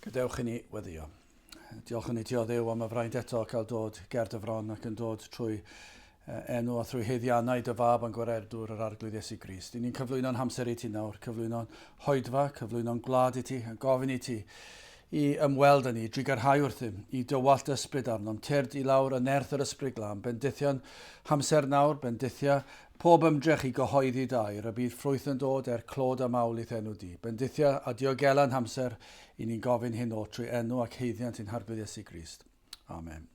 Gadewch i ni weddio. Diolch yn i ti o Dduw am y fraint eto cael dod ger dy fron ac yn dod trwy enw a thrwy haeddiannau dy fab a'n gwaredwr yr Arglwydd Iesu Grist. I ni'n cyflwyno'n hamser i ti nawr, cyflwyno'n hoedfa, cyflwyno'n gwlad i ti, a gofyn i ti i ymweld â ni, drugarhau wrthym, i dywallt ysbryd arnom, tyrd i lawr y nerth yr ysbryd glân, bendithion hamser nawr, bendithia Pob ymdrech i gyhoeddi dy air, y bydd ffrwyth yn dod er clod a mawl i'th enw di. Bendithia a diogela'n hamser, i ni'n gofyn hyn oll trwy enw ac haeddiant ein Harglwydd Iesu Grist. Amen.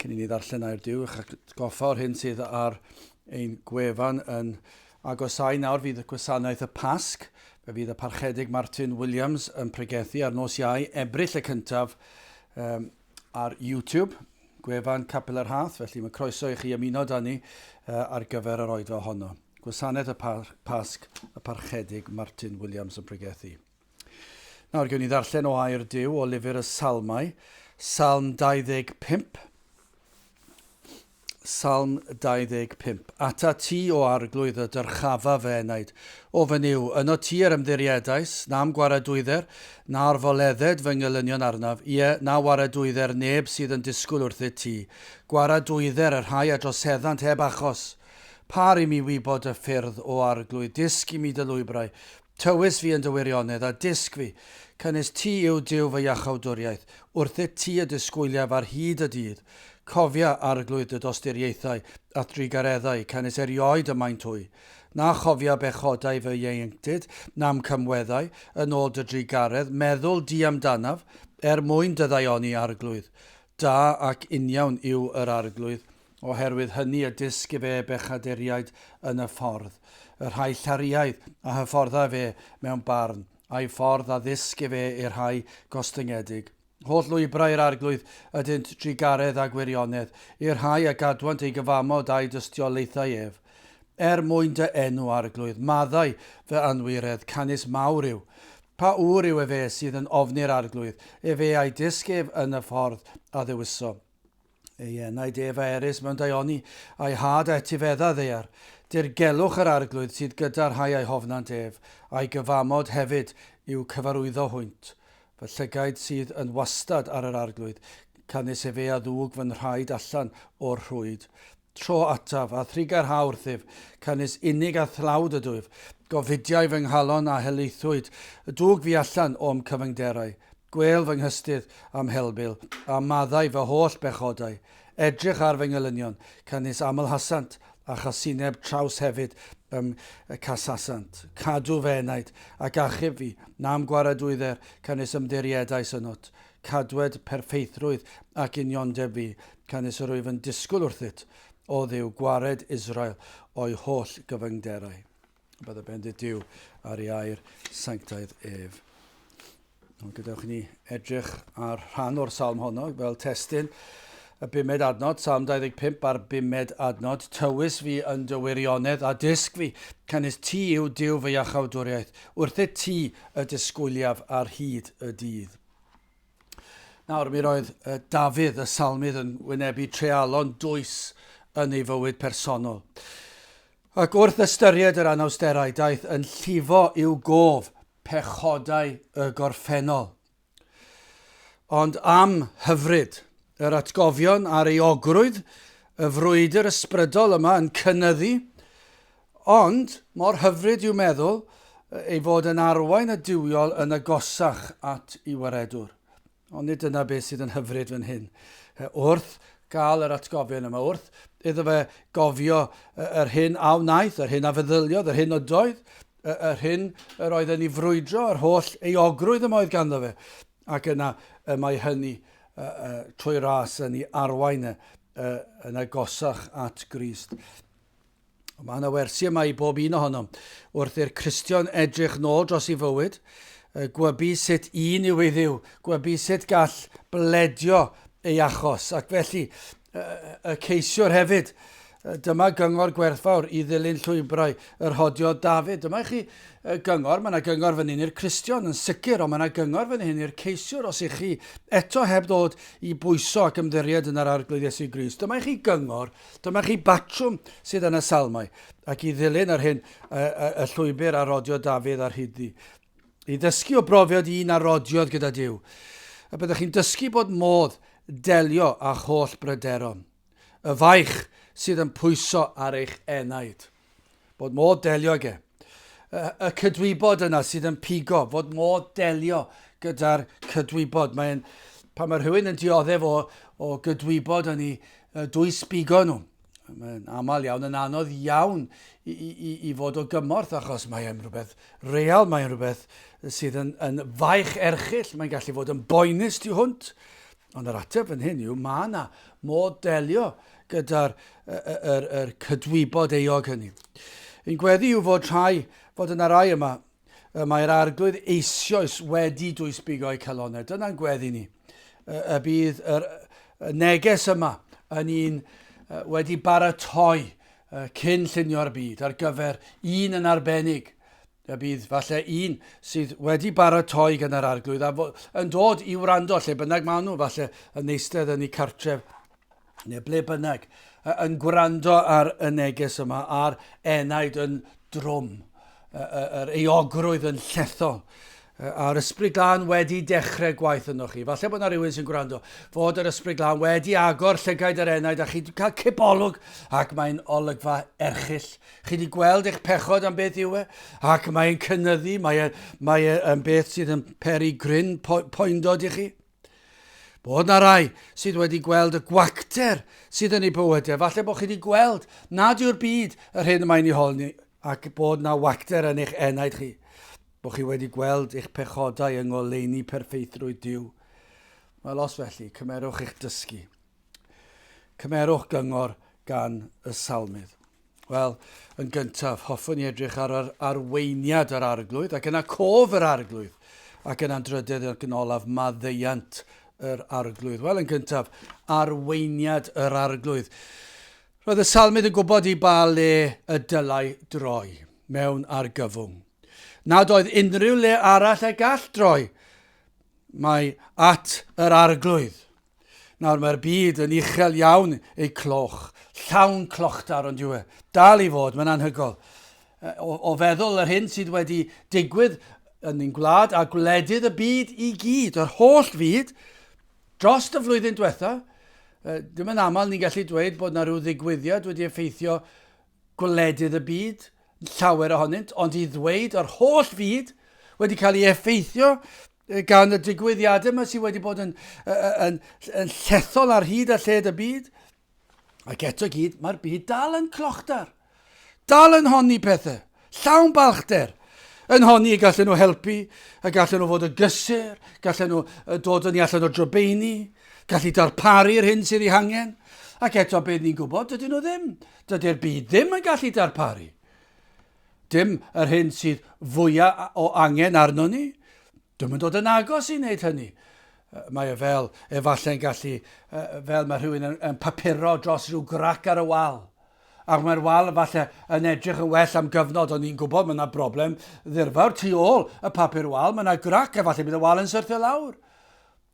Cyn i ni ddarllen air Duw, eich atgoffa o'r hyn sydd ar ein gwefan yn agosau nawr fydd y gwasanaeth y Pasg. Fe fydd y Parchedig Martin Williams yn pregethu ar nos Iau, Ebrill y cyntaf, um, ar YouTube, gwefan Capel yr Hath, felly mae croeso i chi ymuno da ni ar gyfer yr oedfa honno. Gwasanaeth y Pasg, y Parchedig Martin Williams yn pregethu. Nawr, gewn ni ddarllen o air Duw o lyfr y Salmau, Salm 25, Salm 25. Ata ti, o Arglwydd, y dyrchafa fy enaid. O fy Nuw, yno ti yr ymddiriedais, na'm gwaradwydder, na orfoledded fy ngelynion arnaf, ie, na waradwydder neb sydd yn disgwyl wrthyt ti. Gwaradwydder y rhai a droseddant heb achos. Par i mi wybod dy ffyrdd, o Arglwydd, dysg i mi dy lwybrau. Tywys fi yn dy wirionedd, a dysg fi, canys ti yw Duw fy iachawdwriaeth, wrthyt ti y disgwyliaf ar hyd y dydd. Cofia, Arglwydd, dy dosturiaethau a'th drugareddau, canys erioed y maent hwy. Na chofia bechodau fy ieuenctid, na'm cymweddau, yn ôl dy drugaredd, meddwl di amdanaf, er mwyn dy ddaioni, Arglwydd. Da ac uniawn yw yr Arglwydd, Oherwydd hynny y dysg efe bechaduriaid yn y ffordd, y rhai llariaidd a hyffordda efe mewn barn, a'i ffordd a ddysg efe i'r rhai gostyngedig. Holl lwybrau yr Arglwydd ydynt drugaredd a gwirionedd, i'r rhai a gadwant ei gyfamod a'i dystiolaethau ef. Er mwyn dy enw, Arglwydd, maddau fy anwiredd, canys mawr yw. Pa ŵr yw efe sydd yn ofni'r Arglwydd? Efe a'i dysg ef yn y ffordd a ddewiso. Ei enaid ef a erys mewn daioni, a'i had a etifedda ddaear. Dirgelwch yr Arglwydd sydd gyda rhai a'i hofnant ef, a'i gyfamod hefyd i'w cyfarwyddo hwynt. Fy llygaid sydd yn wastad ar yr Arglwydd, canys efe a ddwg fy nhraed allan o'r rhwyd. Tro ataf, a thrugarha wrthyf, canys unig a thlawd ydwyf. Gofidiau fy nghalon a helaethwyd, dwg fi allan o'm cyfyngderau. Gwêl fy nghystudd a'm helbul, a maddau fy holl bechodau. Edrych ar fy ngelynion, canys amlhasant, a chasineb traws hefyd y'm casasant. Cadw fy enaid, ac achub fi, na'm gwaradwydder, canys ymddiriedais ynot. Cadwed perffeithrwydd ac uniondeb fi, canys yr wyf yn disgwyl wrthyt, O Dduw, gwared Israel o'i holl gyfyngderau. Bydde bendith Duw ar ei air sanctaidd ef. Ond gadewch i ni edrych ar rhan o'r salm honno fel testun y bumed adnod, Salm 25 a'r bumed adnod, tywys fi yn dy wirionedd a dysg fi, canys ti yw Duw fy iachawdwriaeth, wrthyt ti y disgwyliaf ar hyd y dydd. Nawr, mi roedd Dafydd, y salmydd, yn wynebu treialon dwys yn ei fywyd personol. Ac wrth ystyried yr anawsterau, daeth yn llifo i'w gof pechodau y gorffennol. Ond am hyfryd, yr atgofion a'r euogrwydd, y frwydr ysbrydol yma yn cynyddu, ond mor hyfryd yw meddwl ei fod yn arwain y duwiol yn agosach at i waredwr. Ond nid dyna beth sydd yn hyfryd fan hyn. Wrth gael yr atgofion yma, wrth iddo fe gofio yr hyn a wnaeth, yr hyn a feddyliodd, yr hyn ydoedd, yr hyn yr oedd yn ei frwydro, yr holl euogrwydd yma oedd ganddo fe. Ac yna y mae hynny trwy ras yn ei arwain e yn agosach at Grist. Mae yna wersi yma i bob un ohonom. Wrth i'r Cristion edrych nôl dros ei fywyd, gwybu sut un yw ei ddiw, gwybu sut gall bledio ei achos, ac felly y ceisiwr hefyd. Dyma gyngor gwerthfawr i ddilyn llwybrau yr hodiodd David. Dyma i chi gyngor, mae yna gyngor fan hyn i'r Cristion yn sicr, ond mae yna gyngor fan hyn i'r ceisiwr os ych chi eto heb ddod i bwyso ac ymddiried yn yr Arglwydd Iesu Grist. Dyma i chi gyngor Dyma chi batrwm sydd yn y salmau, ac i ddilyn yr hyn, y, y, y llwybr a rodio Dafydd ar hyd-ddi. I ddysgu o brofiad un a rodiodd gyda Duw, y byddwch chi'n dysgu bod modd delio â'ch holl bryderon, y faich sydd yn pwyso ar eich enaid. Bod modd delio ag e. Y, y cydwybod yna sydd yn pigo, fod modd delio gyda'r cydwybod. Mae'n, pan mae rhywun yn dioddef o, o gydwybod yn ei dwys bigo nhw, Mae'n aml iawn yn anodd iawn i, i, i fod o gymorth achos mae'n rhywbeth real, mae'n rhywbeth sydd yn, yn faich erchyll, mae'n gallu fod yn boenus tu hwnt. Ond yr ateb fan hyn yw mae yna modd delio gyda'r yr, yr, yr cydwybod euog hynny. Un gweddi yw fod rhai, fod yna rai yma, y mae'r arglwydd eisoes wedi dwysbigo eu calonnau. Dyna'n gweddi ni. Y bydd yr neges yma yn un wedi baratoi cyn llunio'r byd ar gyfer un yn arbennig. Y bydd falle un sydd wedi baratoi gan yr arglwydd a yn dod i wrando lle bynnag maen nhw, falle yn eistedd yn eu cartref neu ble bynnag, yn gwrando ar y neges yma, a'r enaid yn drwm, yr euogrwydd yn llethol, a'r Ysbryd Glân wedi dechrau gwaith yno chi. Falle bod yna rhywun sy'n gwrando, fod yr Ysbryd Glân wedi agor llygaid yr enaid a chi wedi cael cipolwg ac mae'n olygfa erchyll. Chi wedi gweld eich pechod am beth yw e ac mae'n cynyddu, mae e, mae e yn beth sydd yn peri gryn po poendod i chi. Bod na rai sydd wedi gweld y gwacter sydd yn eu bywydau. Falle bod chi wedi gweld nad yw'r byd yr hyn y mae'n ei holi ac bod na wacter yn eich enaid chi. Bod chi wedi gweld eich pechodau yng ngoleuni perffeithrwydd Duw. Wel, os felly, cymerwch eich dysgu. Cymerwch gyngor gan y salmydd. Wel, yn gyntaf, hoffwn i edrych ar yr arweiniad yr arglwydd, ac yna cof yr arglwydd, ac yna'n drydydd ac yn olaf, maddeuant yr arglwydd. Wel, yn gyntaf, arweiniad yr arglwydd. Roedd y salmydd yn gwybod i ba le y dylai droi mewn argyfwng. Nad oedd unrhyw le arall y gall droi, mae at yr arglwydd. Nawr mae'r byd yn uchel iawn ei cloch, llawn clochdar ond yw e. Dal i fod, mae'n anhygol. O, o feddwl yr hyn sydd wedi digwydd yn ein gwlad a gwledydd y byd i gyd, yr holl fyd, dros y flwyddyn diwetha, dim yn aml ni'n gallu dweud bod yna rhyw ddigwyddiad wedi effeithio gwledydd y byd, llawer ohonynt, ond i ddweud yr holl fyd wedi cael ei effeithio gan y digwyddiadau yma sydd wedi bod yn, yn, yn llethol ar hyd a lled y byd. Ac eto gyd, mae'r byd dal yn clochdar. Dal yn honni pethau. Llawn balchder. Yn honni y gallen nhw helpu, y gallen nhw fod y gysur, gallen nhw dod yn ni allan o drybeini, gallu darparu'r hyn sydd ei hangen. Ac eto beth ni'n gwybod, dydyn nhw ddim. Dydy'r byd ddim yn gallu darparu. Dim yr hyn sydd fwyaf o angen arno ni. Dwi'm yn dod yn agos i wneud hynny. Mae e fel, efallai'n gallu, fel mae rhywun yn, yn papuro dros rhyw grac ar y wal. Ac mae'r wal falle yn edrych yn well am gyfnod, ond ni'n gwybod mae yna broblem ddirfawr tu ôl y papur wal, mae yna grac, efallai bydd y wal yn syrthio lawr.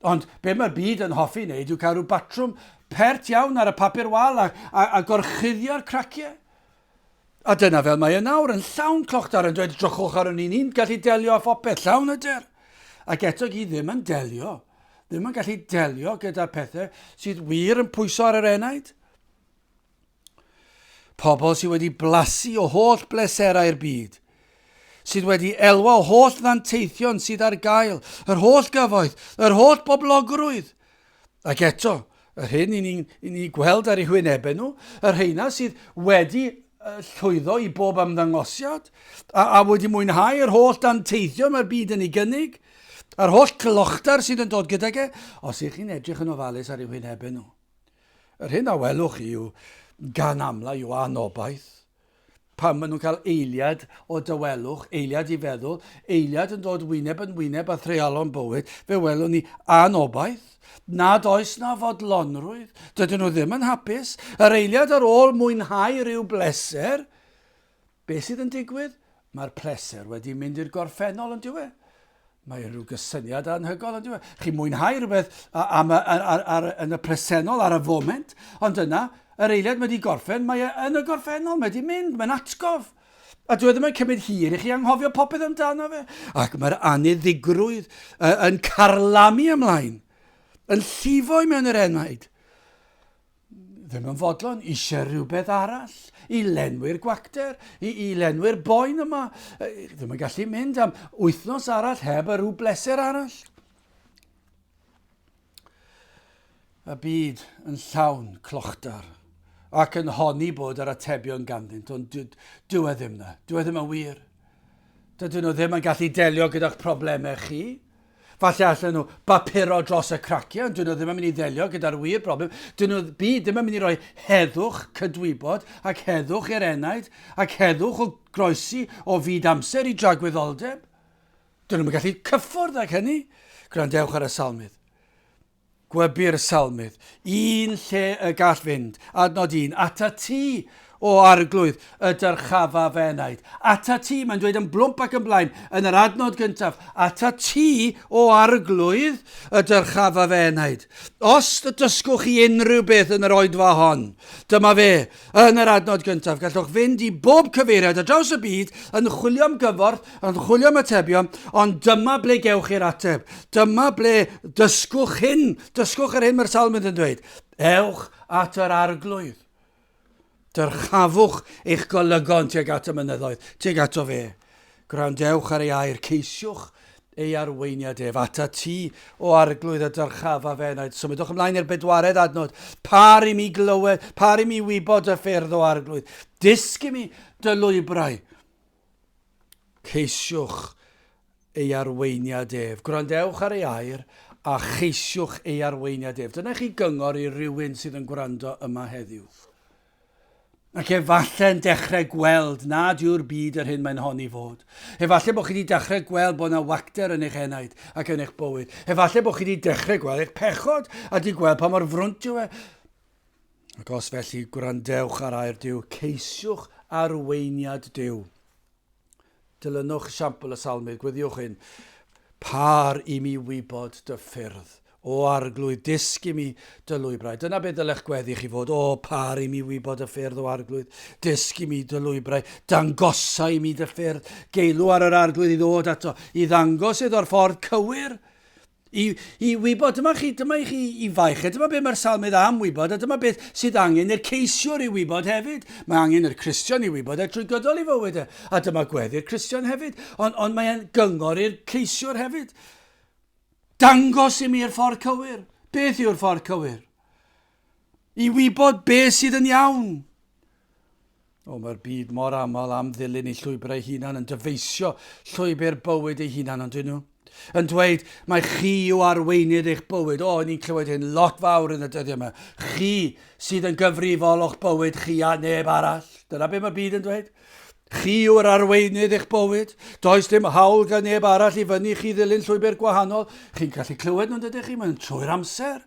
Ond be mae'r byd yn hoffi wneud yw cael rhyw batrwm pert iawn ar y papur wal a, a, a gorchuddio'r craciau. A dyna fel mae e nawr, yn llawn clochdar, yn dweud, drychwch ar yn un ni'n gallu delio â phopeth, llawn hyder. Ac eto gyd ddim yn delio, ddim yn gallu delio gyda'r pethau sydd wir yn pwyso ar yr enaid. Pobl sydd wedi blasu o holl bleserau'r byd, sydd wedi elwa o holl ddanteithion sydd ar gael, yr holl gyfoeth, yr holl boblogrwydd, Ac eto, yr hyn i ni'n i ni gweld ar eu hwynebau nhw, y rheina sydd wedi llwyddo i bob ymddangosiad, a, a wedi mwynhau yr holl danteithio mae'r byd yn ei gynnig, a'r holl clochdar sydd yn dod gydag e, os ych chi'n edrych yn ofalus ar eu hwynebau nhw. Yr hyn a welwch chi yw gan amla yw anobaith, Pan maen nhw'n cael eiliad o dawelwch, eiliad i feddwl, eiliad yn dod wyneb yn wyneb â threialon bywyd, fe welwn ni anobaith, nad oes na fodlonrwydd, dydyn nhw ddim yn hapus. Yr eiliad ar ôl mwynhau rhyw bleser, beth sydd yn digwydd? Mae'r pleser wedi mynd i'r gorffennol yn diwedd. Mae rhyw gysyniad anhygoel yn dweud. Chi'n mwynhau rhywbeth am y, ar, ar, ar, yn y presennol ar y foment, ond yna, yr eiliad mae wedi gorffen, mae e yn y gorffennol, mae wedi mynd, mae'n atgof. A dwi e ddim yn cymryd hir i chi anghofio popeth amdano fe. Ac mae'r aniddigrwydd yn carlamu ymlaen, yn llifo i mewn i'r enaid. Ddim yn fodlon, eisiau rhywbeth arall i lenwi'r gwacter, i, i lenwi'r boen yma. Ddim yn gallu mynd am wythnos arall heb y rhyw bleser arall. Y byd yn llawn clochdar ac yn honni bod yr atebion ganddynt, ond dyw e ddim na. Dyw e ddim yn wir. Dydyn nhw ddim yn gallu delio gyda'ch problemau chi. Falle allan nhw bapuro dros y craciau, ond dyn nhw ddim yn mynd i ddelio gyda'r wir broblem. Dyn nhw byd ddim yn mynd i roi heddwch cydwybod ac heddwch i'r enaid ac heddwch o groesi o fyd amser i dragwyddoldeb. Dyn nhw'n gallu cyffwrdd ag hynny. Gwrandewch ar y salmydd. Gwybu'r salmydd. Un lle y gall fynd. Adnod un. Ata ti, o arglwydd, y dyrchafa fy enaid. Ata ti, mae'n dweud yn blwmp ac yn blaen, yn yr adnod gyntaf. Ata ti, o arglwydd, y dyrchafa fy enaid. Os dysgwch chi unrhyw beth yn yr oedfa hon, dyma fe, Yn yr adnod gyntaf, gallwch fynd i bob cyfeiriad ar draws y byd yn chwilio am gyffordd, yn chwilio am atebion, ond dyma ble gewch chi'r ateb. Dyma ble dysgwch hyn, dysgwch yr hyn mae'r salmydd yn dweud. Ewch at yr arglwydd. Dyrchafwch eich golygon tuag at y mynyddoedd, tuag ato fe. Gwrandewch ar ei air, ceisiwch ei arweiniad ef. Ata ti, o arglwydd, y dyrchafa fe enaid. Symudwch ymlaen i'r bedwaredd adnod. Par i mi glywed, par i mi wybod y ffyrdd o arglwydd. Dysg i mi dy lwybrau. Ceisiwch ei arweiniad ef. Gwrandewch ar ei air a cheisiwch ei arweiniad ef. Dyna chi gyngor i rywun sydd yn gwrando yma heddiw. Ac efallai'n dechrau gweld nad yw'r byd yr hyn mae'n honni fod. Efallai bod chi wedi dechrau gweld bod yna wacter yn eich enaid ac yn eich bywyd. Efallai bod chi wedi dechrau gweld eich pechod a wedi gweld pa mor frwnt yw e. Ac os felly, gwrandewch ar air Duw, ceisiwch arweiniad Duw. Dilynwch esiampl y salmydd, gweddïwch hyn. Par i mi wybod dy ffyrdd. O arglwydd, dysg i mi dy lwybrau. Dyna beth dylech gweddi chi fod. O, par i mi wybod y ffyrdd o arglwydd. Dysg i mi dy lwybrau. Dangosa i mi dy ffyrdd. Geilw ar yr arglwydd i ddod ato, i ddangos iddo'r ffordd cywir. I, i wybod, dyma chi, dyma i chi i faich, a dyma beth mae'r salmydd am wybod, a dyma beth sydd angen i'r ceisiwr i wybod hefyd. Mae angen i'r Cristion i wybod e trwy gydol ei fywyd e, a dyma gweddi'r Cristion hefyd, ond, ond mae'n gyngor i'r ceisiwr hefyd. Dangos i mi'r ffordd cywir. Beth yw'r ffordd cywir? I wybod beth sydd yn iawn. O, mae'r byd mor aml am ddilyn ei llwybrau ei hunan, yn dyfeisio llwybr bywyd ei hunan, ond dyn nhw? Yn dweud, mae chi yw arweinydd eich bywyd. O, ni'n clywed hyn lot fawr yn y dyddiau yma. Chi sydd yn gyfrifol o'ch bywyd chi a neb arall. Dyna beth mae'r byd yn dweud. Chi yw'r arweinydd eich bywyd. Does dim hawl gan neb arall i fyny chi ddilyn llwybr gwahanol. Chi'n gallu clywed nhw'n dydych chi? Mae'n trwy'r amser.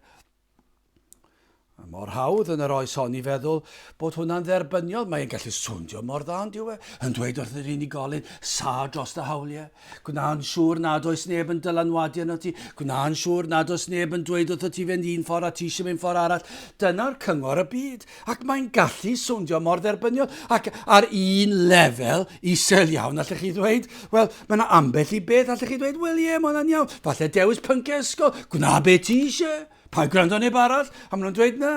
Mae mor hawdd yn yr oes hon i feddwl bod hwnna'n dderbyniol. Mae'n gallu swndio mor dda, yn dyw e? Yn dweud wrth yr unigolyn, sa dros dy hawliau. Gwna'n siŵr nad oes neb yn dylanwadu arno ti. Gwna'n siŵr nad oes neb yn dweud wrtho ti fynd un ffordd a ti eisiau mynd ffordd arall. Dyna'r cyngor y byd. Ac mae'n gallu swndio mor dderbyniol. Ac ar un lefel isel iawn, allech chi ddweud, wel, mae yna ambell i beth allech chi ddweud, wel ie, mae hwnna'n iawn. Falle dewis pynciau ysgol, gwna be ti eisiau. Paid gwrando neb arall, a maen nhw'n dweud na.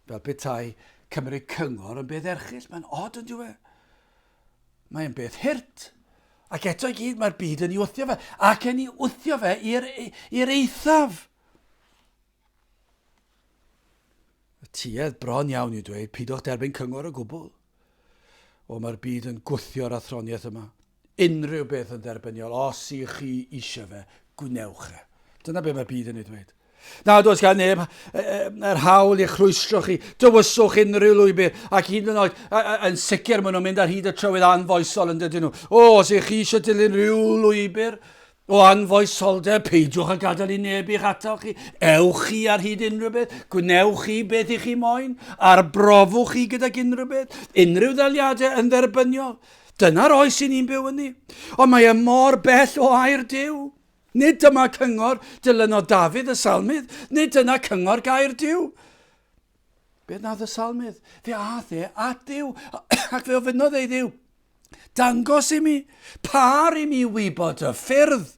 Fel petai cymryd cyngor yn beth erchyll, mae'n od yn dyw e. Mae'n beth hurt. Ac eto i gyd mae'r byd yn ei wthio fe, ac yn ei wthio fe i'r eithaf. Y tuedd bron iawn yw dweud, pidwch derbyn cyngor o gwbl. O, mae'r byd yn gwthio'r athroniaeth yma. Unrhyw beth yn dderbyniol, os i chi eisiau fe, gwnewch e. Dyna beth mae'r byd yn ei dweud. Na, does gan neb yr hawl i'ch rhwystro chi, dywyswch unrhyw lwybr, ac hyd yn oed, yn sicr maen nhw'n mynd ar hyd y trywydd anfoesol yn dydyn nhw. O, os ych chi eisiau dilyn rhyw lwybr, O anfoesoldeb, peidiwch â gadael i neb i'ch atal chi. Ewch chi ar hyd unrhyw beth, gwnewch chi beth i chi moyn, arbrofwch chi gydag unrhyw beth, unrhyw ddaliadau yn dderbyniol. Dyna'r oes i ni'n byw ynddi. Ond mae e mor bell o air Duw. Nid dyma cyngor dilynodd Dafydd y salmydd, nid dyna cyngor gair Duw. Beth nath y salmydd? Fe ath e at Dduw, ac fe ofynnodd ei Dduw. Dangos i mi, par i mi wybod y ffyrdd.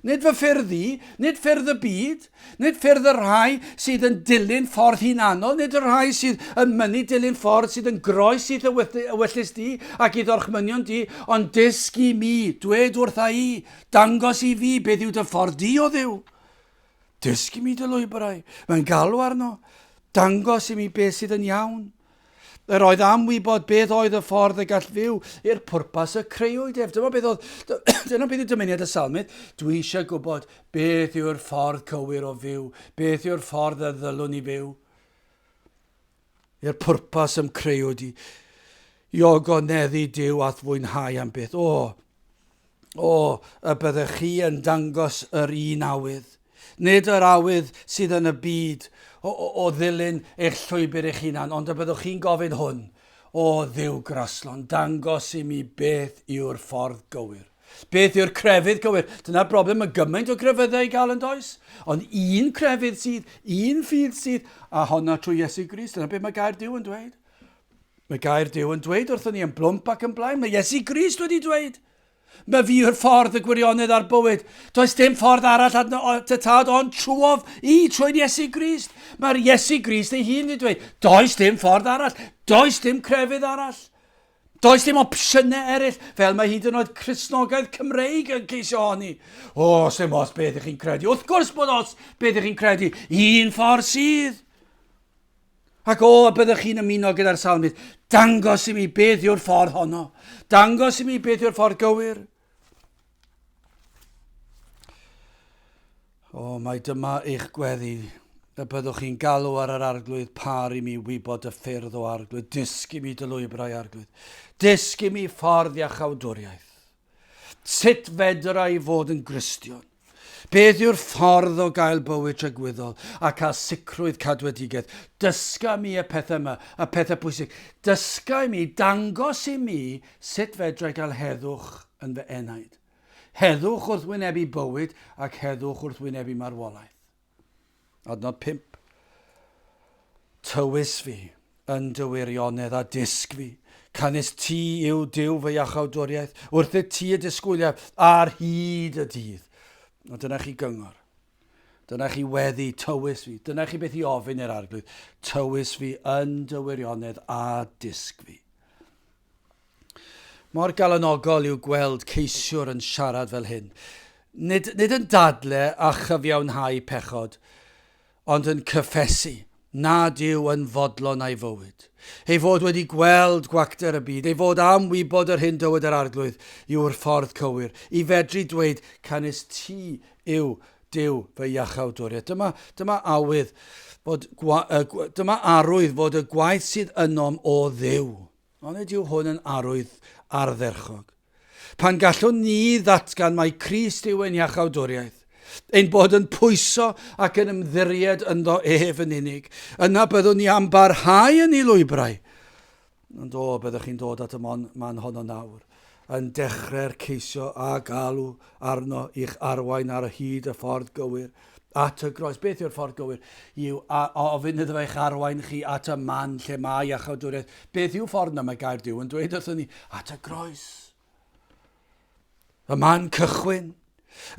Nid fy ffyrdd i, nid ffyrdd y byd, nid ffyrdd y rhai sydd yn dilyn ffordd hunanol, nid y rhai sydd yn mynnu dilyn ffordd sydd yn groes i'th ewyllys di ac i ddorchmynion di, ond dysg i mi, dwed wrtha i, dangos i fi beth yw dy ffordd di, o Dduw. Dysg i mi dy lwybrau. Mae'n galw arno. Dangos i mi beth sydd yn iawn. Yr oedd am wybod beth oedd y ffordd y gall fyw i'r pwrpas y creuwyd ef. Dyma beth oedd, dyna beth yw dymuniad y salmydd. Dwi eisiau gwybod beth yw'r ffordd cywir o fyw, beth yw'r ffordd y ddylwn i fyw. I'r pwrpas ym creuwyd i, i ogoneddu Duw a'th fwynhau am byth. O, O, y byddech chi yn dangos yr un awydd. Nid yr awydd sydd yn y byd o, o, o ddilyn eich llwybr eich hunan, ond y byddwch chi'n gofyn hwn, O Dduw graslon, dangos i mi beth yw'r ffordd gywir. Beth yw'r crefydd gywir? Dyna'r broblem, mae gymaint o grefyddau i gael yn does? Ond un crefydd sydd, un ffydd sydd, a honna trwy Iesu Grist. Dyna beth mae gair Duw yn dweud. Mae gair Duw yn dweud wrthon ni yn blwmp ac yn blaen. Mae Iesu Grist wedi dweud. Mae fi yw'r ffordd, y gwirionedd a'r bywyd. Does dim ffordd arall at y tad ond trwof i, trwy'r Iesu Grist. Mae'r Iesu Grist ei hun wedi dweud, does dim ffordd arall, does dim crefydd arall. Does dim opsiynau eraill, fel mae hyd yn oed Cristnogaeth Cymreig yn ceisio honni. O, sy'n os beth ych chi'n credu. Wrth gwrs bod os beth ych chi'n credu. Un ffordd sydd. Ac o, y byddwch chi'n ymuno gyda'r salmydd, dangos i mi beth yw'r ffordd honno. Dangos i mi beth yw'r ffordd gywir. O, mae dyma eich gweddi, y byddwch chi'n galw ar yr arglwydd par i mi wybod y ffyrdd o arglwydd. Dysg i mi dy lwybrau arglwydd. Dysg i mi ffordd iachawdwriaeth. Sut fedra i fod yn Gristion? Beth yw'r ffordd o gael bywyd tragwyddol a cael sicrwydd cadwedigaeth? Dysga mi y pethau yma, y pethau pwysig. Dysga i mi, dangos i mi sut fedra i gael heddwch yn fy enaid. Heddwch wrth wynebu bywyd ac heddwch wrth wynebu marwolaeth. Adnod 5. Tywys fi yn dy wirionedd a dysg fi, canys ti yw Duw fy iachawdwriaeth, wrthyt ti y disgwyliaf ar hyd y dydd. O, dyna chi gyngor. Dyna chi weddi, tywys fi. Dyna chi beth i ofyn i'r arglwydd. Tywys fi yn dy wirionedd a dysg fi. Mor galonogol yw gweld ceisiwr yn siarad fel hyn. Nid, nid yn dadle a chyfiawnhau pechod, ond yn cyffesu nad yw yn fodlon â'i fywyd. Ei fod wedi gweld gwacter y byd, ei fod am wybod yr hyn dywed yr Arglwydd yw'r ffordd cywir, i fedru dweud, canys ti yw Duw fy iachawdwriaeth. Dyma, dyma awydd fod, dyma arwydd fod y gwaith sydd ynom o Dduw. Onid yw hwn yn arwydd ardderchog? Pan gallwn ni ddatgan mai Crist yw ein iachawdwriaeth, ein bod yn pwyso ac yn ymddiried ynddo ef yn unig, yna byddwn ni am barhau yn ei lwybrau. Ond o, byddwch chi'n dod at y man, man honno nawr, yn dechrau'r ceisio a galw arno i'ch arwain ar hyd y ffordd gywir, at y groes. Beth yw'r ffordd gywir? Yw a, a ofyn iddo fe eich arwain chi at y man lle mae iachawdwriaeth. Beth yw ffordd na mae gair Duw yn dweud wrthyn ni? At y groes. Y man cychwyn.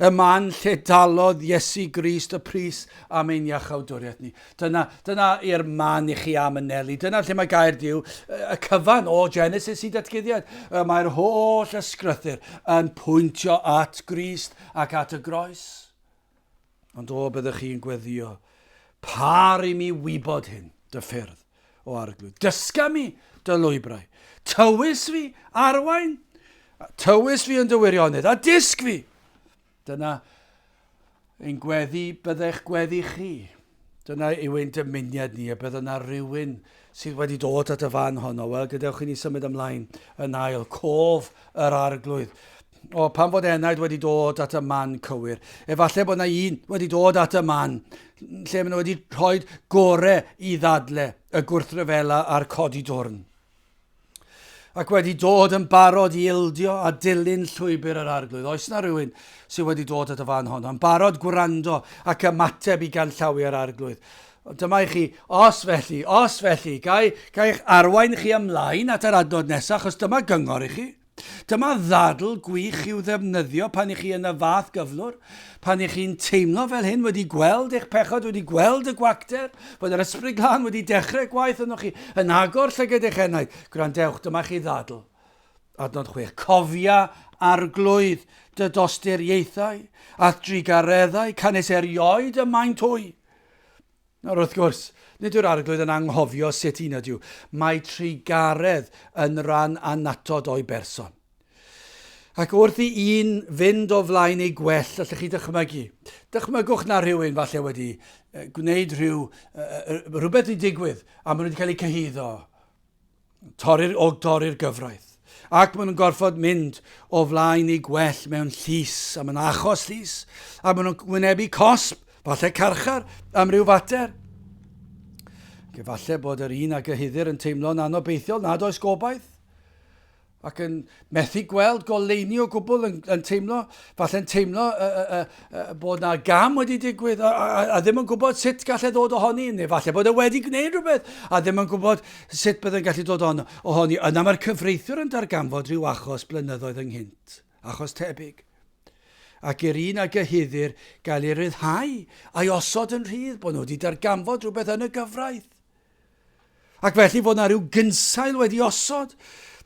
Y man lle dalodd Iesu Grist y pris am ein iachawdwriaeth ni. Dyna, dyna i'r man i chi am anelu. Dyna lle mae gair Duw, y cyfan o Genesis i datguddiad. Mae'r holl ysgrythur yn pwyntio at Grist ac at y groes. Ond o, byddwch chi'n gweddio, par i mi wybod hyn, dy ffyrdd, o arglwydd. Dysga mi dy lwybrau. Tywys fi, arwain. Tywys fi yn dy wirionedd, a dysg fi. Dyna ein gweddi, byddech gweddi chi. Dyna yw ein dymuniad ni, y bydd yna rhywun sydd wedi dod at y fan honno. Wel, gadewch i ni symud ymlaen yn ail. Cof yr arglwydd. O, pan fod enaid wedi dod at y man cywir. Efallai bod yna un wedi dod at y man lle maen nhw wedi rhoi gore i ddadle y gwrthryfela a'r codi dwrn. Ac wedi dod yn barod i ildio a dilyn llwybr yr arglwydd. Oes na rhywun sydd wedi dod at y fan honno, yn barod gwrando ac ymateb i ganllawiau'r arglwydd? Dyma i chi, os felly, os felly, gai, gai eich arwain chi ymlaen at yr adnod nesaf, achos dyma gyngor i chi. Dyma ddadl gwych i'w ddefnyddio pan i chi yn y fath gyflwr, pan i chi'n teimlo fel hyn, wedi gweld eich pechod, wedi gweld y gwacter, bod yr Ysbryd Glân wedi dechrau gwaith ynoch chi, yn agor llygad eich enaid. Gwrandewch, dyma chi ddadl. Adnod 6. Cofia arglwydd dy dosturiaethau a'th drugareddau, canys erioed y maent hwy. Nawr, wrth gwrs, nid yw'r Arglwydd yn anghofio sut un ydyw. Mae trugaredd yn ran annatod o'i berson. Ac wrth i un fynd o flaen ei gwell, allech chi dychmygu. Dychmygwch na rhywun falle wedi gwneud rhyw, rhywbeth wedi digwydd a maen nhw wedi cael eu cyhuddo. Torri'r, o dorri'r gyfraith. Ac maen nhw'n gorfod mynd o flaen eu gwell mewn llys, a maen achos llys, a maen nhw'n wynebu cosb, falle carchar, am ryw fater. Ac efallai bod yr un a gyhuddir yn teimlo'n anobeithiol nad oes gobaith ac yn methu gweld goleuni o gwbl, yn, yn teimlo, falle'n teimlo uh, uh, uh, bod na gam wedi digwydd a, a, a ddim yn gwybod sut gall e ddod ohoni, neu falle bod e wedi gwneud rhywbeth a ddim yn gwybod sut bydd yn gallu dod on, ohoni. Yna mae'r cyfreithiwr yn darganfod rhyw achos blynyddoedd ynghynt, achos tebyg. Ac i'r un a gyhuddir gael ei ryddhau a'i osod yn rhydd, bod nhw wedi darganfod rhywbeth yn y gyfraith. Ac felly fod na rhyw gynsail wedi osod,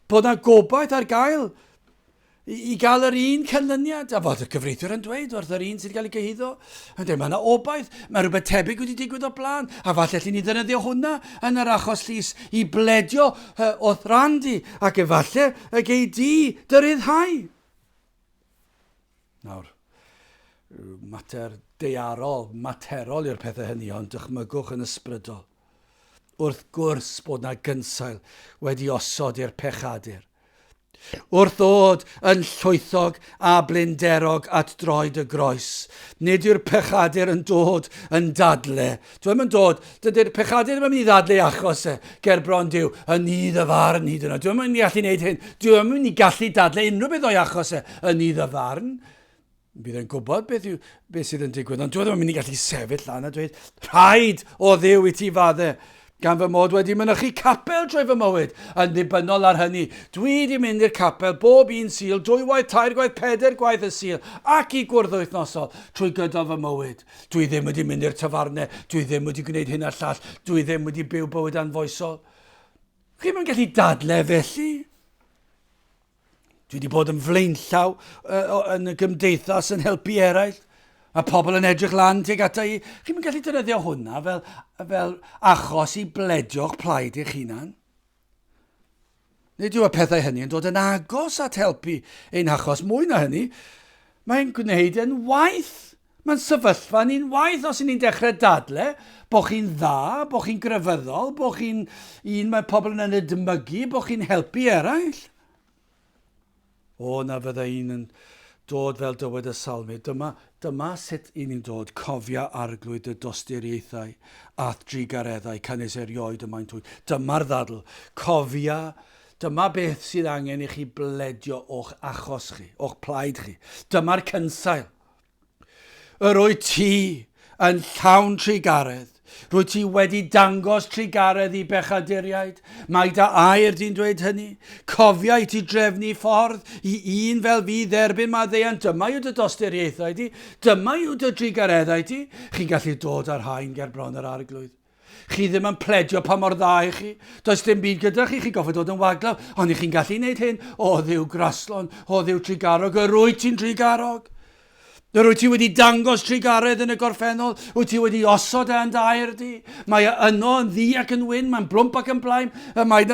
bod na gobaith ar gael i, i gael yr un canlyniad, a fod y cyfreithiwr yn dweud wrth yr un sydd wedi cael ei gyhuddo, yn dweud mae yna obaith, mae rhywbeth tebyg wedi digwydd o blaen, a falle allu ni ddefnyddio hwnna yn yr achos llys i bledio o'th ran di, ac efallai y gei di dy ryddhau. Nawr, mater daearol, materol yw'r pethau hynny, ond dychmygwch yn ysbrydol. Wrth gwrs bod na gynsail wedi osod i'r pechadur. Wrth ddod yn llwythog a blinderog at droed y groes, nid yw'r pechadur yn dod yn dadle. Dwi yn dod, dydy'r pechadur ddim yn mynd i ddadle achos e ger bron Duw yn nydd y farn hyd yn oed. Dwi'n mynd i allu gwneud hyn. Dwi'n mynd i gallu dadle unrhyw beth o'i achos e yn nydd y farn. Bydd e'n gwybod beth, yw, beth sydd yn digwydd, ond dwi ddim yn mynd i gallu sefyll lan a dweud, rhaid o Dduw i ti fadde, gan fy mod wedi mynychu capel trwy fy mywyd, yn ddibynnol ar hynny. Dwi wedi mynd i'r capel bob un Sul, dwywaith, tair gwaith, pedair gwaith y Sul, ac i gwrdd wythnosol trwy gydol fy mywyd. Dwi ddim wedi mynd i'r tafarnau, dwi ddim wedi gwneud hyn a'r llall, dwi ddim wedi byw bywyd anfoesol. Chi'm yn gallu dadle felly. Dwi wedi bod yn flaenllaw uh, yn y gymdeithas yn helpu eraill. Mae pobl yn edrych lan tuag ata i. Chi'n gallu defnyddio hwnna fel, fel achos i bledio'ch plaid eich hunan. Nid yw y pethau hynny yn dod yn agos at helpu ein hachos mwy na hynny. Mae'n gwneud yn waith. Mae'n sefyllfa ni'n waith os y'n ni'n dechrau dadle bod chi'n dda, bod chi'n grefyddol, bod chi'n un mae pobl yn edmygu, bod chi'n helpu eraill. O, na fydda un yn dod fel dywed y salmydd. Dyma, dyma sut i ni'n dod. Cofia arglwydd dy dosturiaethau a'th drugareddau, canys erioed y maent hwy. Dyma'r ddadl. Cofia, dyma beth sydd angen i chi bledio o'ch achos chi, o'ch plaid chi. Dyma'r cynsail. Yr wyt ti yn llawn trugaredd. Rwyt ti wedi dangos trugaredd i bechaduriaid. Mae dy air di'n dweud hynny. Cofia i ti drefnu ffordd i un fel fi dderbyn maddeuant. Dyma yw dy dosturiaethau di. Dyma yw dy drugareddau di. Chi'n gallu dod â'r rhain ger bron yr Arglwydd. Chi ddim yn pledio pa mor dda i chi. Does dim byd gyda chi, chi'n goffa dod yn waglaw, ond i chi'n gallu gwneud hyn. O Dduw graslon, o Dduw trugarog, yr wyt ti'n trugarog. Yr wyt ti wedi dangos trugaredd yn y gorffennol, wyt ti wedi osod e yn dair di. Mae e yno yn ddu ac yn wyn, mae'n blwmp ac yn blaen, y mae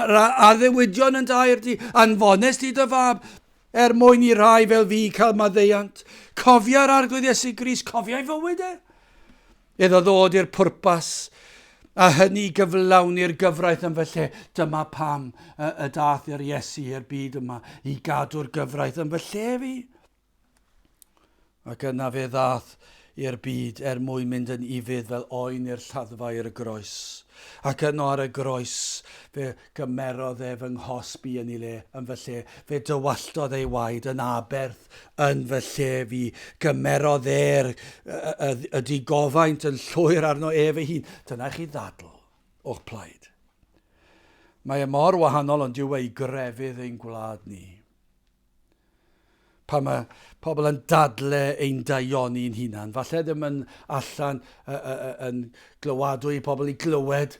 addewidion yn dair di, anfones di dy fab, er mwyn i rai fel fi cael maddeuant. Cofia'r Arglwydd Iesu Grist, cofia'i fywyd e. Iddo ddod i'r pwrpas, a hynny i gyflawni'r gyfraith yn fy lle. Dyma pam y, y dath yr Iesu i'r byd yma, i gadw'r gyfraith yn fy lle fi. Ac yna fe ddath i'r byd er mwyn mynd yn ufudd fel oen i'r lladdfa i'r groes. Ac yno ar y groes fe gymerodd e fy nghosb i yn ei le, yn fy lle. Fe dywalltodd ei waed yn aberth yn fy lle fi. Gymerodd e'r y, y, y digofaint yn llwyr arno ef ei hun. Dyna chi ddadl o'ch plaid. Mae e mor wahanol ond yw e i grefydd ein gwlad ni. Pan mae pobl yn dadle ein daioni'n hunan, falle ddim yn allan yn glywadwy i pobl i glywed,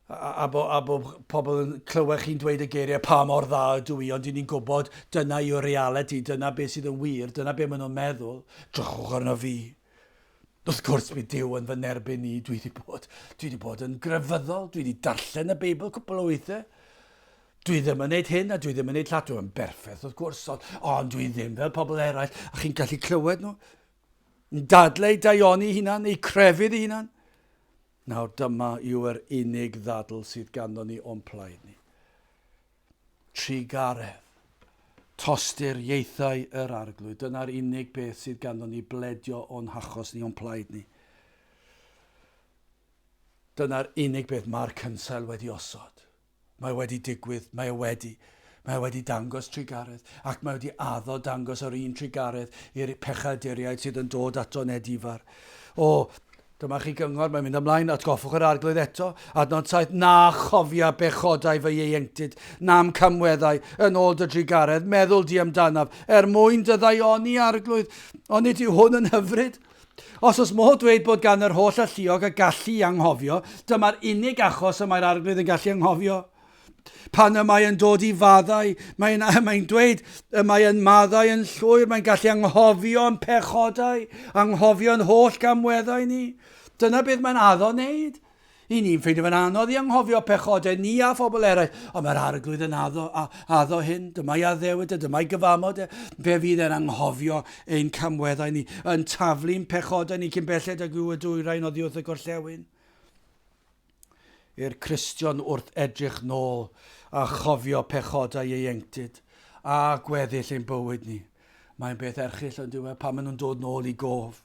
a, a, bo, a bo pobl yn clywed chi'n dweud y geiriau pa mor dda ydw i, ond i ni'n gwybod dyna yw'r reality, dyna beth sydd yn wir, dyna beth maen nhw'n meddwl. Drychwch arno fi. Wrth gwrs bydd Duw yn fy nerbyn i, dwi wedi bod, dwi wedi bod yn grefyddol, dwi wedi darllen y Beibl cwpl o weithiau. Dwi ddim yn neud hyn a dwi ddim yn neud llall, dwi'n berffaith wrth gwrs, ond, ond dwi ddim fel pobl eraill, a chi'n gallu clywed nhw. Yn dadlau daioni hunan, eu crefydd eu hunan. Nawr dyma yw'r unig ddadl sydd ganddo ni o'n plaid ni. Trugaredd. Tostur ieithau yr Arglwydd. Dyna'r unig beth sydd ganddo ni bledio o'n hachos ni, o'n plaid ni. Dyna'r unig beth mae'r cynsail wedi osod. Mae wedi digwydd, mae e wedi. Mae e wedi dangos trugaredd, ac mae wedi addo dangos yr un trugaredd i'r pechaduriaid sydd yn dod ato'n edifar. O, Dyma chi gyngor, mae'n mynd ymlaen, atgoffwch yr Arglwydd eto, adnod 7, Na chofia bechodau fy ieuenctid, na'm camweddau, yn ôl dy drugaredd, meddwl di amdanaf, er mwyn dy ddaioni, Arglwydd. Onid yw hwn yn hyfryd? Os oes modd dweud bod gan yr holl alluog y gallu i anghofio, dyma'r unig achos y mae'r Arglwydd yn gallu anghofio. Pan y mae yn dod i faddau, mae'n mae dweud y mae yn maddau yn llwyr, mae'n gallu anghofio'n pechodau, anghofio'n holl gamweddau ni. Dyna beth mae'n addo wneud. I ni'n ffeindio fe'n anodd i anghofio pechodau ni a phobl eraill, ond mae'r arglwydd yn addo, a, addo hyn, dyma'i addewid e, dyma'i gyfamod e, fe fydd e'n anghofio ein camweddau ni, yn taflu'n pechodau ni cyn belled ag yw y dwyrain oddi wrth y gorllewin. I'r Cristion wrth edrych nôl a chofio pechodau ieuenctid a gweddill ein bywyd ni. Mae'n beth erchyll yn dyw e pan maen nhw'n dod nôl i gof.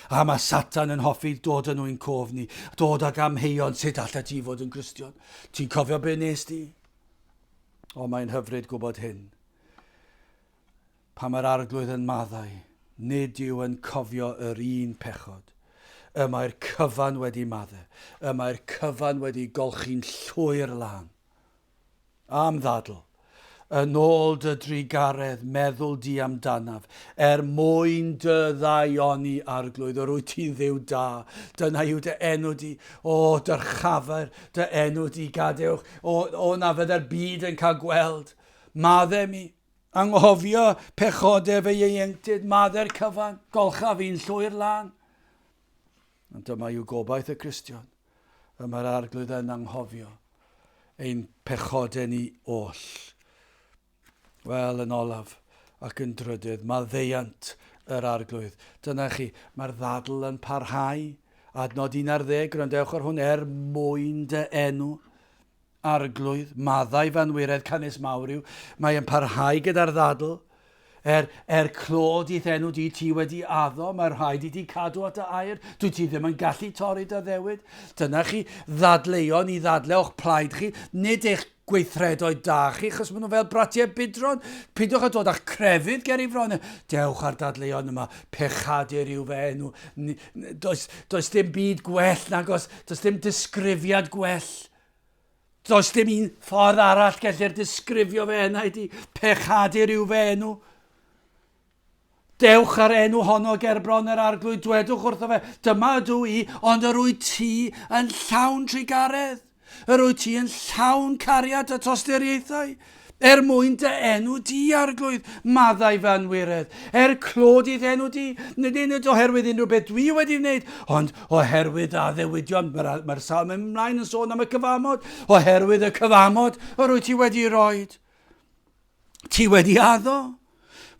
A mae Satan yn hoffi dod â nhw i'n cof ni, dod ag amheuon sut allet ti fod yn Gristion. Ti'n cofio be nes di? O, mae'n hyfryd gwybod hyn. Pan mae'r Arglwydd yn maddau, nid yw yn cofio yr un pechod. Y mae'r cyfan wedi madde. Y mae'r cyfan wedi golchi'n llwyr lân. Am ddadl. Yn ôl dy drugaredd, meddwl di amdanaf, er mwyn dy ddaioni, Arglwydd, yr wyt ti'n Dduw da. Dyna yw dy enw di. O, dyrchafer dy enw di, gadewch. O, o na fydde'r byd yn cael gweld. Madde mi. Anghofio pechodau fy ieuenctid, maddau'r cyfan, golcha fi'n llwyr lân. Ond dyma yw gobaith y Cristion. Y mae'r arglwydd yn anghofio ein pechodau ni oll. Wel, yn olaf ac yn drydydd, maddeuant yr arglwydd. Dyna chi, mae'r ddadl yn parhau. Adnod 11, gwrandewch ar hwn, er mwyn dy enw. Arglwydd, maddau fy anwiredd canys mawr yw. Mae yn parhau gyda'r ddadl. Er, er clod i'th enw di, ti wedi addo, mae rhaid i ti cadw at dy air. Dwi ti ddim yn gallu torri dy ddewid. Dyna chi ddadleuon i ddadle o'ch plaid chi, nid eich gweithredoedd da chi, chos maen nhw fel bratiau budron. Peidiwch â dod â'ch crefydd ger i fron. Dewch â'r dadleuon yma, pechadur yw fy enw. Does, does dim byd gwell nag os, does dim disgrifiad gwell. Does dim un ffordd arall gellir disgrifio fy enaid i. Pechadur yw fy enw. Dewch ar enw honno ger bron yr arglwydd, dwedwch wrtho fe, dyma ydw i, ond yr wyt ti yn llawn trugaredd. Yr wyt ti yn llawn cariad a tosturiaethau. Er mwyn dy enw di, Arglwydd, maddau fy anwiredd. Er clod i'th enw di, nid nid oherwydd unrhyw beth dwi wedi wneud, ond oherwydd addewidion. Mae'r mae salm yn ymlaen yn sôn am y cyfamod, oherwydd y cyfamod yr wyt ti wedi roed. Ti wedi addo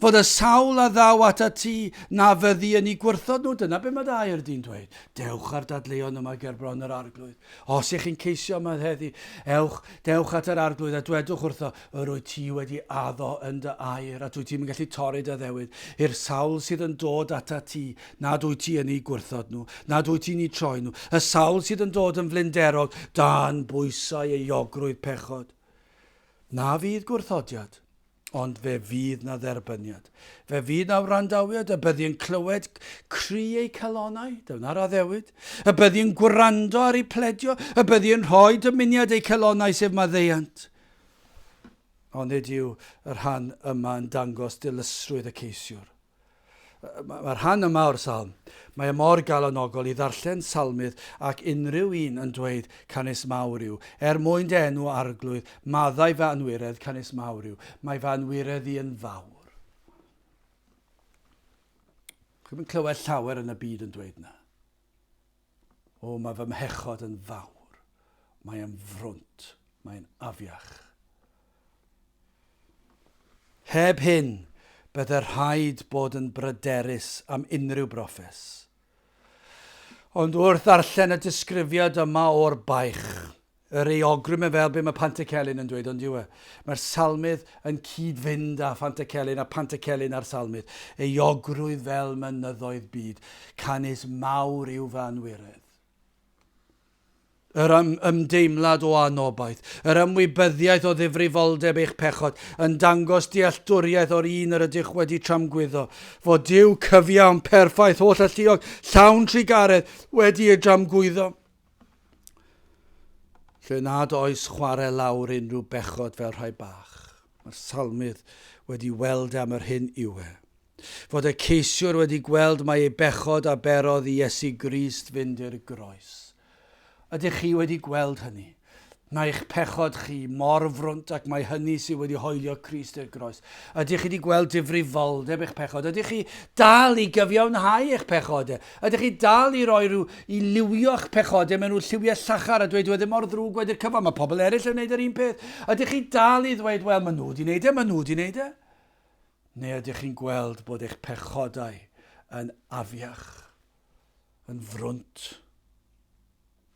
fod y sawl a ddaw atat ti na fyddi yn ei gwrthod nhw. Dyna be mae dy air di'n dweud. Dewch â'r dadleuon yma ger bron yr arglwydd. Os ych chi'n ceisio yma heddi, ewch, dewch at yr arglwydd a dwedwch wrtho, yr wyt ti wedi addo yn dy air, a dwyt ti'n gallu torri dy addewid. I'r sawl sydd yn dod atat ti, nad wyt ti yn eu gwrthod nhw, nad wyt ti'n eu troi nhw. Y sawl sydd yn dod yn flinderog, dan bwysau euogrwydd pechod. Na fydd gwrthodiad. Ond fe fydd 'na dderbyniad. Fe fydd 'na wrandawiad, y byddi yn clywed cri eu calonnau, dyna'r addewid, y byddi yn gwrando ar eu pledio, y byddi yn rhoi dymuniad eu calonnau, sef maddeuant. Ond nid yw y rhan yma yn dangos dilysrwydd y ceisiwr. Mae'r rhan yma o'r salm, mae e mor galonogol i ddarllen salmydd ac unrhyw un yn dweud, Canys mawr yw, er mwyn dy enw, Arglwydd, maddau fy anwiredd, canys mawr yw, mae fy anwiredd i yn fawr. Chi'm yn clywed llawer yn y byd yn dweud na. O, mae fy mhechod yn fawr. Mae yn frwnt. Mae'n afiach. Heb hyn, bydde rhaid bod yn bryderus am unrhyw broffes. Ond wrth ddarllen y disgrifiad yma o'r baich, Yr euogrwm yn fel be mae Pantycelyn yn dweud, ond yw e? Mae'r salmydd yn cyd-fynd â Phantycelyn a Pantycelyn â'r salmydd. Euogrwydd fel mynyddoedd byd, canys mawr yw fy anwiredd. Yr ym ymdeimlad o anobaith, yr ymwybyddiaeth o ddifrifoldeb eich pechod, yn dangos dealltwriaeth o'r un yr ydych wedi tramgwyddo, fod Duw cyfiawn, perffaith, holl alluog, llawn trugaredd, wedi ei dramgwyddo. Lle nad oes chwarae lawr unrhyw bechod fel rhai bach. Mae'r salmydd wedi weld am yr hyn yw e. Fod y ceisiwr wedi gweld mai ei bechod a berodd i Iesu Grist fynd i'r groes. Ydych chi wedi gweld hynny? Mae eich pechod chi mor frwnt ac mae hynny sydd wedi hoelio Crist i'r groes. Ydych chi wedi gweld difrifoldeb eich pechod? Ydych chi dal i gyfiawnhau eich pechodau? Ydych chi dal i roi rhyw, i liwio'ch pechodau mewn rhyw lliwiau llachar a dweud dyw e ddim mor ddrwg wedi'r cyfan, mae pobl eraill yn gwneud yr un peth? Ydych chi dal i ddweud, wel, maen nhw wedi wneud e, maen nhw wedi wneud e? Neu ydych chi'n gweld bod eich pechodau yn afiach, yn frwnt?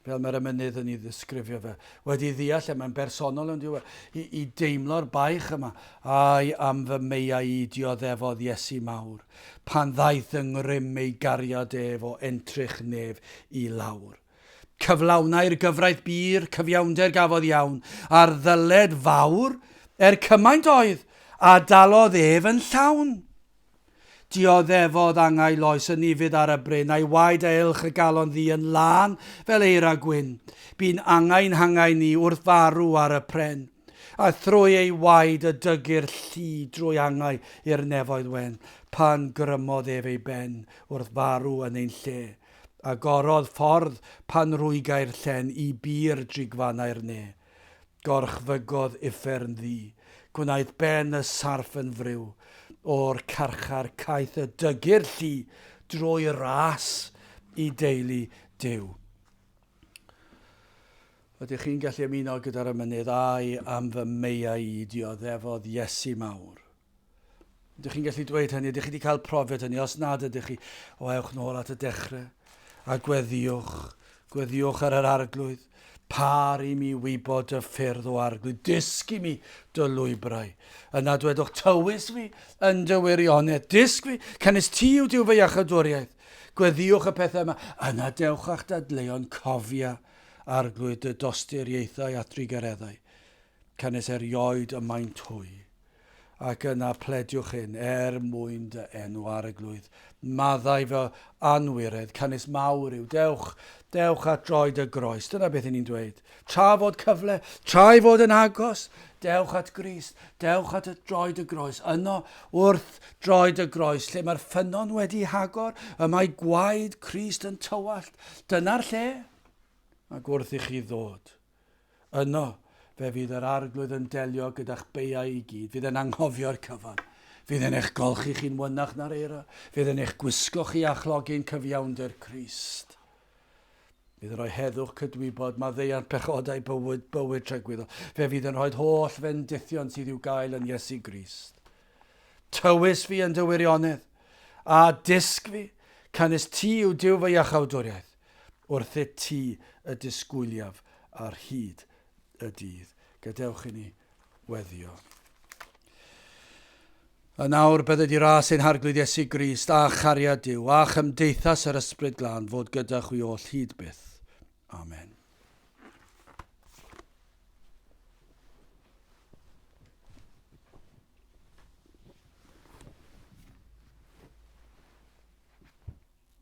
fel mae'r emynydd yn ei ddisgrifio fe, wedi ddeall e, mae'n bersonol yn diwy, i, i deimlo'r baich yma. Ai am fy meiau i dioddefodd Iesu mawr, pan ddaeth yng ngrym ei gariad ef o entrych nef i lawr. Cyflawnai'r gyfraith bur, cyfiawnder gafodd iawn, a'r ddyled fawr, er cymaint oedd, a dalodd ef yn llawn. Dioddefodd angau loes yn ufudd ar y bryn, a'i waed a ylch y galon ddu yn lân fel eira gwyn. Bu'n angau'n hangau ni wrth farw ar y pren, a thrwy ei waed y dygir llu drwy angau i'r nefoedd wen, pan grymodd ef ei ben wrth farw yn ein lle. Agorodd ffordd pan rwygai'r llen i bur drigfannau'r ne. Gorchfygodd uffern ddu. Gwnaeth ben y sarff yn friw. O'r carchar caeth y dygir llu drwy ras i deulu Duw. Ydych chi'n gallu ymuno gyda'r emynydd Ai am fy meiau i dioddefodd Iesu mawr? Ydych chi'n gallu dweud hynny? Ydych chi wedi cael profiad hynny? Os nad ydych chi, o ewch nôl at y dechrau a gweddïwch. Gweddïwch ar yr arglwydd. Par i mi wybod y ffyrdd o arglwydd. Dysg i mi dy lwybrau. Yna dwedwch, tywys fi yn dy wirionedd. Dysg fi, canys ti yw Duw fy iachawdwriaeth. Gweddïwch y pethau yma. Yna dewch â'ch dadleuon, cofia arglwydd dy dosturiaethau a thrugareddau. Canys erioed y maent hwy. Ac yna plediwch hyn, er mwyn dy enw arglwydd. Maddau fy anwiredd, canys mawr yw. Dewch, dewch at droed y groes. Dyna beth 'yn ni'n dweud. Tra fod cyfle, tra ei fod yn agos, dewch at Grist, dewch at y droed y groes. Yno, wrth droed y groes, lle mae'r ffynnon wedi hagor, y mae gwaed Crist yn tywallt. Dyna'r lle. Ac wrth i chi ddod, Yno, fe fydd yr Arglwydd yn delio gyda'ch beiau i gyd. Fydd e'n anghofio'r cyfan. Fydd e'n eich golchi chi'n wynach na'r eira. Fydd e'n eich gwisgo chi â chlogyn cyfiawnder Crist. Fydd yn rhoi heddwch cydwybod, maddeuant pechodau bywyd, bywyd tragwyddol. Fe fydd yn rhoi holl fendithion sydd i'w gael yn Iesu Grist. Tywys fi yn dy wirionedd, a dysg fi, canys ti yw Duw fy iachawdwriaeth. Wrthyt ti y disgwyliaf ar hyd y dydd. Gadewch i ni weddio. A nawr bydded i ras ein Harglwydd Iesu Grist, a chariad Duw, a chymdeithas yr Ysbryd Glân fod gyda chwi oll hyd byth. Amen.